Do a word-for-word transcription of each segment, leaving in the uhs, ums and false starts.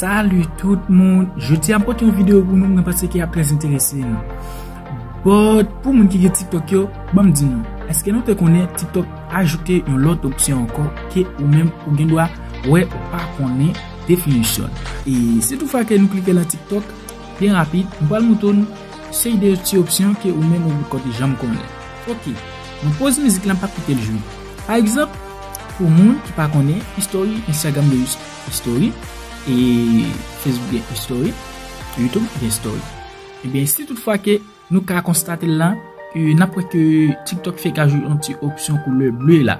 Salut tout moun, jodi a m pote yon videyo pou nou, mwen panse ke ap trè enterese nou. But pou moun ki gen TikTok yo, ban m di nou, èske nou te konnen TikTok ajoute yon lòt opsyon ankò ke ou menm ou gen dwa wè ou pa konnen definisyon l? E si toutfwa ke nou klike lan TikTok, byen rapid, m pral montre nou seri de ti opsyon ke ou menm ou poko janm konnen. Ok, nan poz mizik la, m p ap kite l jwe. Pa egzanp, pou moun ki pa konnen, history, Instagram gen history, e Facebook gen history, YouTube gen history. Ebyen, si toutfwa ke nou ka konstate l la, e n ap wè ke TikTok fèk ajoute yon ti opsyon koulè ble la.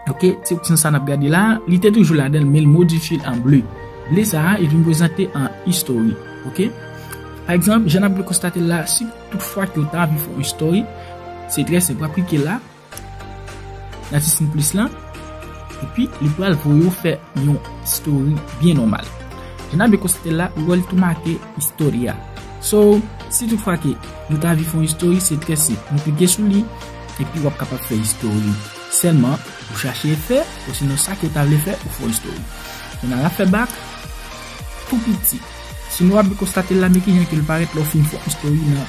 Ok, ti opsyon sa n ap gade la, li te toujou ladan l, men l modifye l an ble. Ble sa a, li vin prezante an history. Ok? Pa egzanp, jan n ap konstate l la, si toutfwa ke w ta anvi fè yon history, se trè senp, w ap klike la, nan ti siy plis lan, epi li pral voye w fè yon story byen nòmal. Jan n ap byen konstate l la, ou wè l tou make historia. So, si toutfwa ke nou ta anvi fè yon story, se trè senp. Nou klike sou li, epi w ap kapab fè story. Sèlman, ou chache efè, osinon sa ke w ta vle fè, ou fè yon story. Kounye a, n ap fè back, tou piti. Si nou ap byen konstate l la, men kijan ke l parèt lè w fin fè yon story nan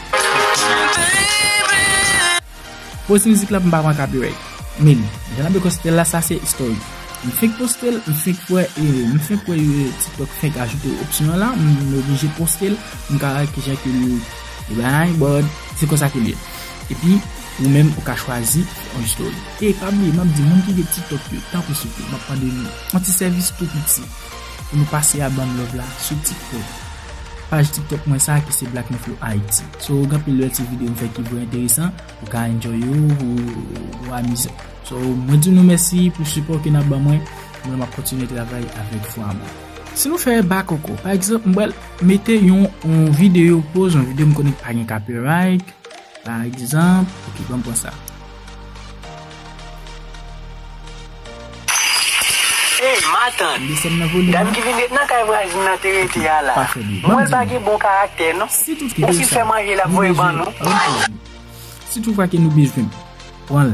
Poz mizik la pou m pa pran copyright. Men, jan n ap byen konstate l la, sa se story. M fenk poste l, m fenk wè, e, m fenk wè, e, TikTok fenk ajoute opsyon an la, m oblije poste l, m ka wè kijan ke l, e bay, but se konsa ke l ye. Epi, ou menm, ou ka chwazi yon story. E pa bliye, m ap di moun ki gen TikTok yo, tanpri souple, m ap mande nou yon ti sèvis tou piti pou nou pase a ban m love la sou TikTok. Paj TikTok mwen sa ki se Black Meflo Haiti. So, gen anpil lòt ti videyo m fè ki vrè enteresan, ou ka enjoy yo, ou, ou amize w. So, mwen di nou mèsi pou sipò ke n ap ban mwen, mwen m ap kontinye travay avèk fwa mwen. Si nou fè back ankò, pa egzanp, m pral mete yon, yon videyo poz, yon videyo m konnen ki pa gen copyright, pa egzanp, ok, ban m pran sa. Ey, matant! Desann nan volim nan. Dam ki vin ret nan kay vwazin nan te rete a la. Pa fè bri. Mwen, l pa gen bon karaktè, non. Si tout ki fè manje, l ap voye ban nou. Si toutfwa ke nou bezwen pran l,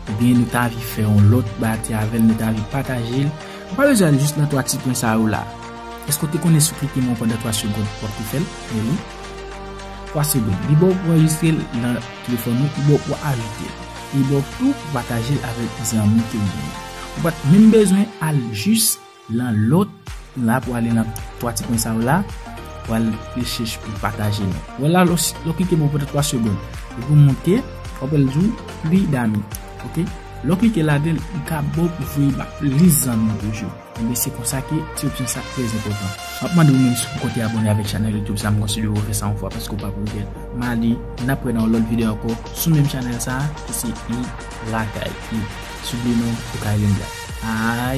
oubyen nou ta anvi fè yon lòt bagay avè l, nou ta anvi pataje l, ou pa bezwen al jis nan twa ti pwen sa yo la. Èske w te konnen si w klike nan yon pandan twa segonn, w ap te fè l? Men wi. Twa segonn. Li ba w pou anrejistre l nan telefòn ou, li ba w pou ajoute l. Li ba w tou pou pataje l avèk zanmi ke w genyen. Ou pa t menm bezwen al jis lan lòt, la pou ale lan twa ti pwen sa yo la, pou al rechèch pou pataje nou. Wè la, lè w, lè w klike pou pandan twa segonn, epi w monte, w ap wè l di w plis dami. Ok? Lè w klike ladan l, li ka ba w pou voye ba plis zanmi toujou. Ebyen, se konsa ke ti opsyon sa trè enpòtan. M ap mande w menm si w poko te abòne avèk chanèl YouTube sa, m konsidere w fè sa yon fwa paske w pa pou regrèt. M ale, n ap wè nan yon lòt videyo ankò sou menm chanèl sa, ki se I Lakay. I. Souple non, ou ka rele m Black. Ay.